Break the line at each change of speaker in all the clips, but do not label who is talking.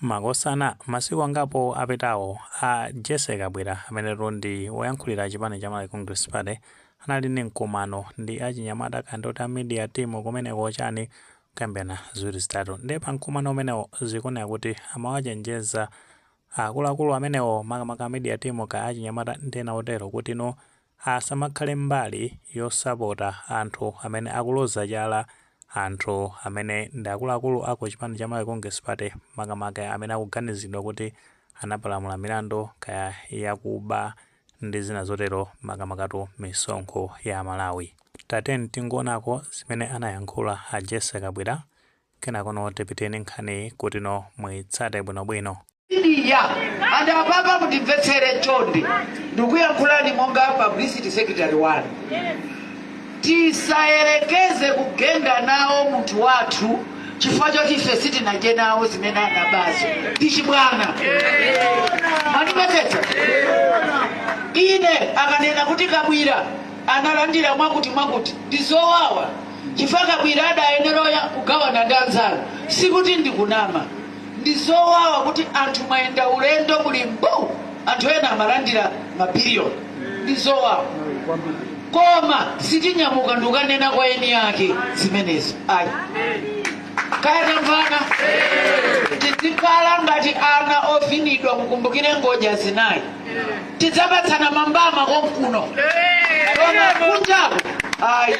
Makosana, masiku angapo apitawo a Jesse Kabwira, amenetu ndi woyankhulira chipani cha Malawi Congress Party, anali ndi mkumano ndi achinyamata kandoti a media team kumeneko chani, kukambirana ziwiri zitatu. Ndiye pa mkumano umenewo zikuoneka kuti amawachenjeza akuluakulu amenewo, makamaka media team ka achinyamata ndi ena otero, kuti no, asamakhale mbali yosapota anthu amene akuloza chala anthu amene ndi akuluakulu aku chipani cha Malawi Congress Party, makamaka amene akuganizidwa kuti anapalamula milandu kaya yakuba ndi zina zotero, makamakatu misonkho ya Malawi. Tateni tingoonako zimene anayankhula a Jesse Kabwira, kenakono tipiteni nkhani kuti no mwitsate bwinobwino.
Iya, and apapa mutimvetsere chonde, ndikuyankhulani monga publicity secretary wanu. Tisayerekeze kugenda nawo munthu wathu chifukwa choti ife sitinadye nawo zimene anabazo. Ndichibwana, mandimvetsetsa? Ine akanena kuti Kabwira analandira mwakuti mwakuti, ndizowawa chifukwa Kabwira adayenera kugawana ndi anzanu. Sikuti ndikunama, ndizowawa kuti anthu mwayenda ulendo muli mbu, anthu ena amalandira mabiliyoni. Ndizowawa, koma sitinyamuka ndikukanena kwa eni yake zimenezo, ayi. Kaya tamvana? Tizikhala ngati ana ovinidwa. Mukumbukire ngodya zinayi, tidzapatsana mambama konkuno, koma kunjako ayi,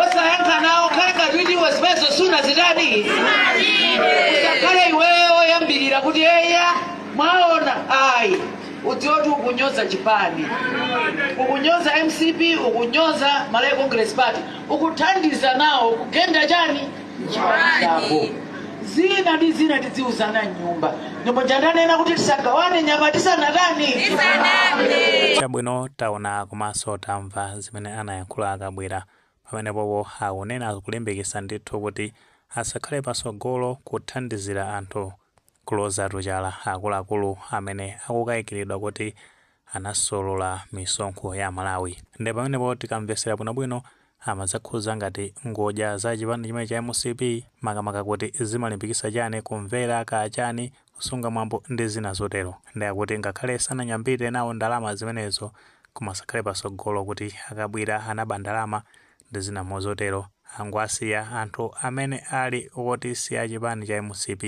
osayankha nawo. Khale ngati kuti iwe zimenezo suna zitani. Usakhale iweyo oyambirira kuti eya, mwaona, ayi. Udziwe kuti ukunyoza chipani, ukunyoza MCP, ukunyoza Malawi Congress Party, ukuthandiza nawo kugenda chani, chipani chako. Zina ndi zina tidziuzana mnyumba, ndipo ndanena kuti tisagawane nyama tisanatani.
Chabwino, taona komanso tamva zimene anayankhula Akabwira. Pamenepopo akunena kulimbikitsa ndithu kuti asakhale patsogolo kuthandizira anthu kulozatu chala akuluakulu amene akukayikiridwa kuti anasolola misonkho ya Malawi. Ndi pamenepo tikamvesera bwinobwino, amadzakhuza ngati ngodya za chipani chimene cha MCP, makamaka kuti zimalimbikitsa chani, kumvera ka chani, kusunga mwambo ndi zina zotero. Ndi akuti ngakhale sananyambite nawo ndalama zimenezo, koma asakhale patsogolo kuti Akabwira anaba ndalama ndi zina mozotero. Angwasiya anthu amene ali oti si achipani cha MCP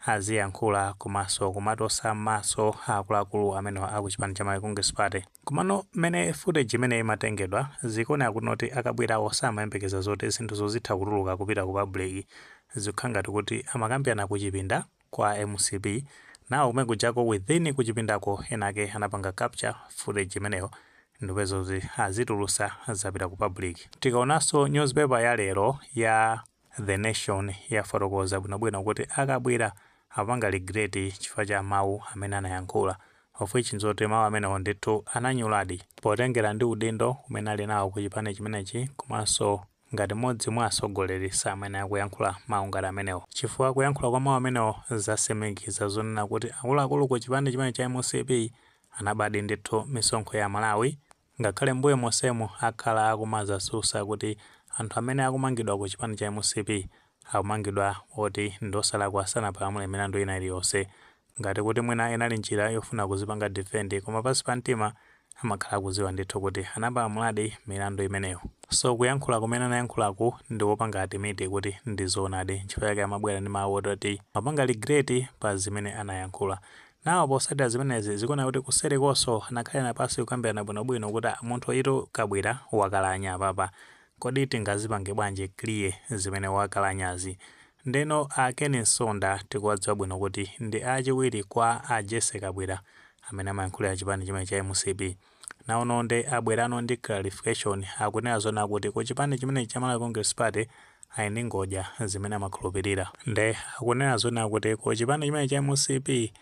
aziyankhula komanso kumatosa m'maso akuluakulu amenewa aku chipani cha Malawi Congress Party. Komano mmene footage imene imatengedwa, zikuoneka kuti Akabwirawo samayembekeza zoti zinthu zozitha kutuluka kupita ku public. Zikukhala ngati kuti amakambirana kuchipinda kwa MCP nawo kumene kujako, within kuchipindako enake anapanga capture footage imeneyo ndipeza kuti azitulusa zapita ku public. Tikaonanso newspaper ya lero ya The Nation yafotokoza bwinobwino kuti Akabwira apanga regret chifukwa cha mawu amene anayankhula, of which nzoti mawu amenewo ndithu ananyuladi potengera ndi udindo umene ali nawo ku chipani chimenechi, komanso ngati mmodzi mwa atsogoleri samene akuyankhula mawu ngati amenewo, chifukwa kuyankhula kwa mawu amenewo zasimikiza zonena kuti akuluakulu ku chipani chimene cha MCP anabadi ndithu misonkho ya Malawi, ngakhale mbuyo monsemu akhala akumazasusa kuti anthu amene akumangidwa ku chipani cha MCP akumangidwa oti ndosalakwa, sanapalamule milandu ina iliyonse, ngati kuti mwina inali njira yofuna kuzipanga defend, koma pansi pa mtima amakhala akudziwa ndithu kuti anapalamuladi milandu imeneyo. So kuyankhula kumene anayankhulaku ndi wopanga admit kuti ndi zoonadi, nchifukwa chake amabwera ndi mawu ototi mapanga regret pa zimene anayankhula nawo. Posatira zimenezi, zikuona kuti kuserikonso anakhalira pansi kukambirana bwinobwino kuti, "Ah, munthu itu Kabwira wakalanya papa, kodi tingazipange bwanji clear zimene wakalanyazi?" Ndeno a Ken Msonda tikuwadziwa bwino kuti ndi achiwiri kwa a Jesse Kabwira amene amayankhulira chipani chimene cha MCP. Nawono nde abwerano ndi clarification, akunena zona kuti ku chipani chimenechi cha Malawi Congress Party ali ndi ngodya zimene amakhulupirira. Nde akunena zona kuti ku chipani chimene cha MCP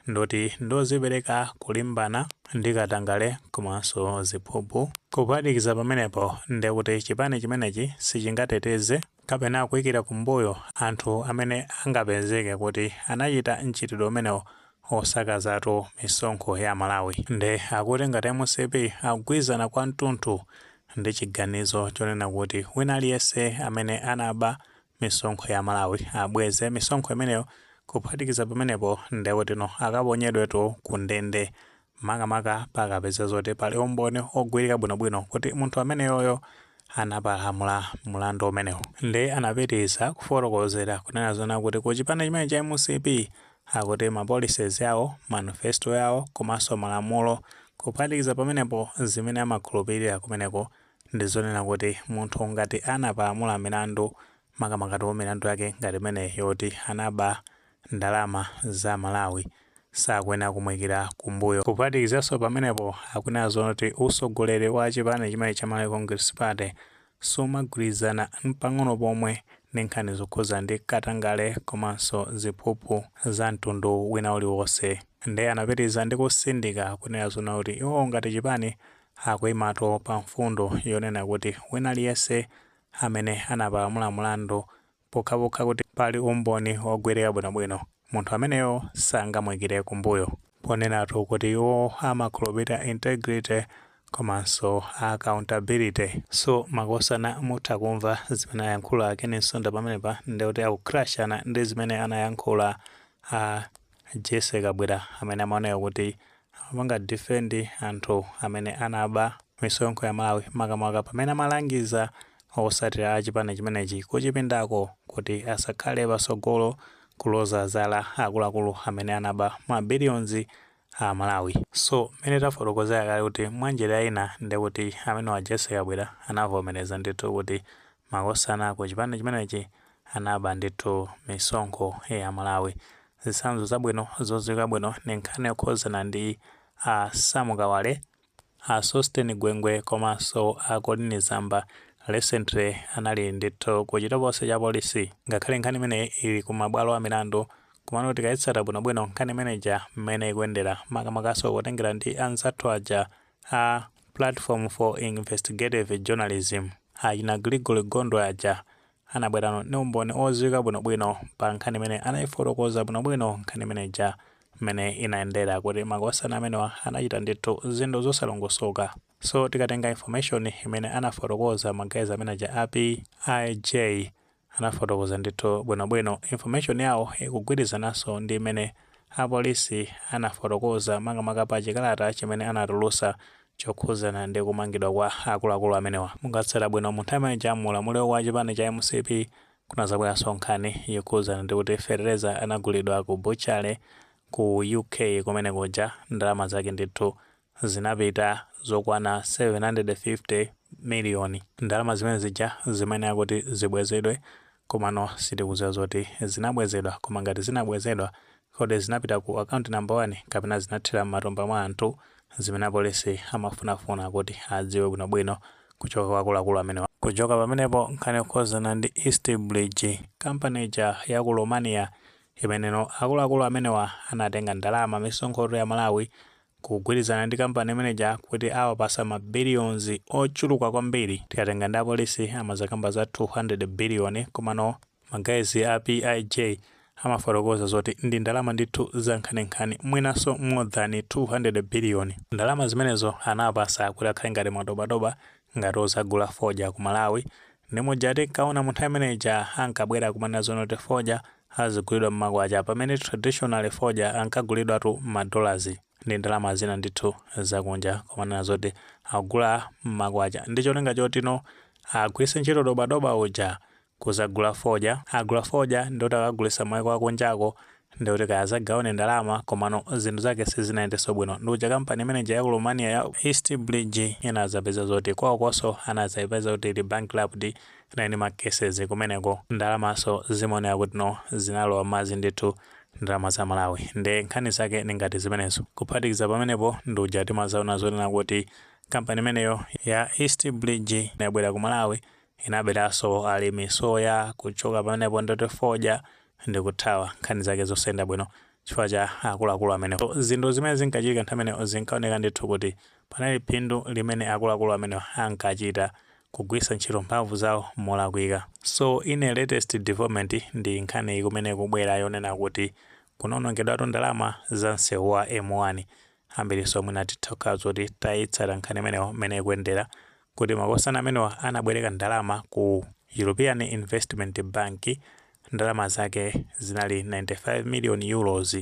ndoti ndozipereka kulimbana ndi katangale komanso ziphuphu. Kuphatikiza pamenepo, nde kuti chipani chimenechi sichingateteze kapena kuyikira kumbuyo anthu amene angapezeke kuti anachita mchitidwe umenewo osakazatu misonkho ya Malawi. Nde akuti ngati MCP akugwirizana kwathunthu ndi chiganizo chonena kuti wina aliyense amene anaba misonkho ya Malawi abweze misonkho imeneyo. Kuphatikiza pamenepo, ndekutino akaponyedwetu ku ndende, makamaka pakapeza zoti pali umboni ogwirika bwinobwino kuti munthu ameneyoyo anapalamula mulandu umenewo. Ndi anapitiriza kufotokozera kunena zona kuti ku chipani chimene cha MCP akuti ma policies yawo, manifesto yawo komanso malamulo, kuphatikiza pamenepo zimene amakhulupirira kumeneko, ndi zonena kuti munthu ngati anapalamula milandu, makamakatu milandu yake ngati imene yoti anaba ndalama za Malawi, sakuyenera kumuyikira kumbuyo. Kuphatikizanso pamenepo, akunena zoti usogoleri wa chipani chimene cha Malawi Congress Party sumagwirizana mpang'ono pomwe ndi nkhani zokhuza ndi katangale komanso ziphuphu za mtundu wina uliwonse. Ndi anapitiriza ndi kusindika kunena zona kuti iwo ngati chipani akuyimato pa mfundo yonena kuti wina aliyense amene anapalamula mlandu, pokhapokha kuti pali umboni wogwirika bwinobwino, munthu ameneyo sangamuyikire kumbuyo, ponenatu kuti iwo amakhulupirira integrity komanso accountability. So makosana, mutha kumva zimene ayankhula a Ken Msonda pamenepa, ndikuti akuclashana ndi zimene anayankhula a Jesse Kabwera, amene amaoneka kuti amapanga defend anthu amene anaba misonkho ya Malawi, makamaka pamene amalangiza osatira a chipani chimenechi kuchipindako kuti asakhale pasogolo kuloza zala akuluakulu amene anaba ma billions a Malawi. So mmene tafotokozera kale kuti mwanjira ina ndikuti amene wa Jesse Kabwera anavomereza ndithu kuti makosana ku chipani chimenechi anaba ndithu misonkho ya Malawi. Zitsanzo zabwino zodziwika bwino ni nkhani yokhuzana ndi a Sam Kawale, a Sosten Gwengwe komanso a Colleen Zamba. Recently anali ndithu ku chitokosi cha polisi. Ngakhale nkhani imeneyi ili ku mabwalo a milandu, komano tikayitsata bwinobwino nkhani imeneja mmene ikuyendera, makamakaso kutengera ndi anzathu aja a Platform for Investigative Journalism, achina Gregory Gondwe aja, anabwerano ndi umboni odziwika bwinobwino pa nkhani imene anayifotokoza bwinobwino nkhani imeneja mmene inayendera, kuti makosana amenewa anachita ndithu zinthu zosalongosoka. So tikatenga information imene anafotokoza ma guys amene aja a PIJ, anafotokoza ndithu bwinobwino. Information yawo ikugwirizananso ndi imene apolisi anafotokoza, makamaka pa chikalata chimene anatulutsa chokhuzana ndi kumangidwa kwa akuluakulu amenewa. Mungatsata bwino, mu nthawi imeneja mulamuliro wa chipani cha MCP kunazabweranso nkhani yokhuzana ndi kuti fetereza anagulidwa ku butchery ku UK kumene kuja. Ndalama zake ndithu zinapita zokwana 750 miliyoni. Ndalama zimene zija zimene akuti zibwezedwe, komano sitikudziwa zoti zinabwezedwa. Koma ngati zinabwezedwa, kodi zinapita ku account number 1 kapena zinathera m'matumba mwa anthu? Zimene apolisi amafunafuna kuti adziwe bwinobwino kuchoka kwa akuluakulu amenewa. Kuchoka pamenepo, nkhani yokhuzana ndi East Bridge Company ija ya ku Romania, imeneno akuluakulu amenewa anatenga ndalama, misonkho ya Malawi, kugwirizana ndi kampani imeneja kuti awapasa ma billions ochuluka kwambiri. Tikatenga ndi apolisi, amazakamba za 200 billion, komano ma guys a PIJ amafotokoza zoti ndi ndalama ndithu za nkhaninkhani, mwinanso more than 200 billion. Ndalama zimenezo anapasa kuti akhale ngati madobadoba, ngati ozagula fodya ku Malawi. Ndi muja tinkaona munthu ameneja ankabwera kumanena zonoti fodya azigulidwa mmakwacha, pamene traditional fodya ankagulidwatu ma dollars ndi ndalama zina ndithu zakunja, kumanena zoti akugula mmakwacha ndi cholinga chotino agwiritse ntchito dobadoba uja kuzagula fodya. Agula fodya ndikuti akagulitsa maiko akunjako, ndikuti kaya zagawane ndalama, komano zinthu zake sizinayendenso bwino. Ndikuja kampani imeneja ya ku Romania ya East Bridge inazapeza zoti kwawokonso anazayipeza kuti ili bankrupt, inali ndi ma cases kumeneko. Ndalamaso zimaoneka kuti no, zinalowa madzi ndithu, ndalama za Malawi. Ndi nkhani zake ni ngati zimenezo. Kuphatikiza pamenepo, ndikuja timazaona zonena kuti kampani imeneyo ya East Bridge inabwera ku Malawi, inaberanso alimi soya. Kuchoka pamenepo, ndoti fodya ndikuthawa, nkhani zake zosayenda bwino chifukwa cha akuluakulu amenewo. Zinthu zimene zinkachitika nthawi imeneyo zinkaoneka ndithu kuti panali phindu limene akuluakulu amenewo ankachita kugwiritsa ntchito mphamvu zawo molakwika. So in a latest development, ndi nkhani kumene kubwera yonena kuti kunawonongedwatu ndalama za msewu wa M1. Ambiriso mwina titha kukhala zoti tayitsata nkhani imeneyo mmene ikuyendera, kuti makosana amenewa anabwereka ndalama ku European Investment Bank. Ndalama zake zinali 95 million euros.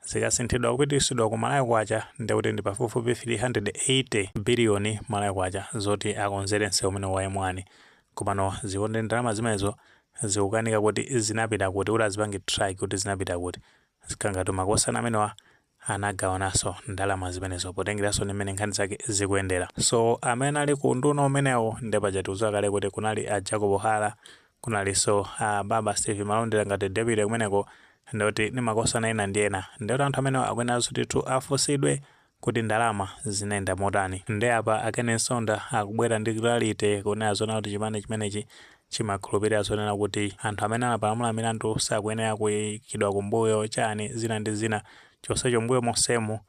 Zikasinthidwa kupitisidwa ku Malawi kwacha, ndikuti ndi pafupifupi 380 biliyoni Malawi kwacha zoti akonzere msewu umene wa M1. Komano zikuti ndalama zimenezo zikukanika kuti zinapita kuti, kuti azipange track kuti zinapita kuti. Zikangati makosana amenewa anagawananso ndalama zimenezo, potengeranso ndi mmene nkhani zake zikuyendera. So amene ali ku nduna umenewo, ndi paja tikudziwa kale kuti kunali a Jacob Hara, kunalinso a Baba Steve Malondera ngati deputy kumeneko, ndikuti ndi makosana ena ndi ena. Ndikuti anthu amenewo akuyeneranso ndithu afunsidwe kuti ndalama zinayenda motani. Ndi apa a Ken Msonda akubwera ndi clarity kunena zona kuti chipani chimenechi chimakhulupirira zonena kuti anthu amene anapalamula milandu sakuyenera kuyikidwa kumbuyo, chani, zina ndi zina. Chonsecho mbuyo monsemu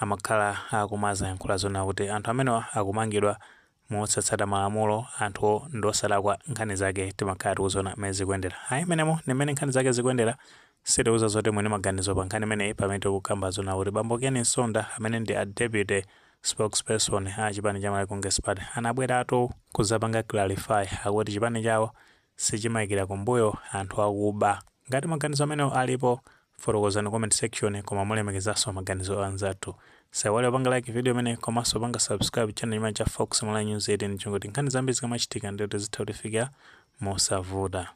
amakhala akumazayankhula zonena kuti anthu amenewa akumangidwa motsatsata malamulo, anthu ndosalakwa. Nkhani zake timakhala tikuziona mmene zikuyendera. Ayi, menemo ndi mmene nkhani zake zikuyendera. Sitiuza zoti mwini maganizo pa nkhani imeneyi, pamene tikukamba zona kuti bambo Ken Msonda, amene ndi a deputy spokesperson a chipani cha Malawi Congress Party, anabweratu kuzapanga clarify, akuti chipani chawo sichimayikira kumbuyo anthu akuba. Ngati maganizo amenewo alipo, fotokozani comment section, koma mulemekezanso maganizo anzathu. Saiwale panga like video imene, komanso panga subscribe channel imene cha Fox Malawi News 18, chonkuti nkhani zambiri zikamachitika ndikuti zitha kutifikira mosavuta.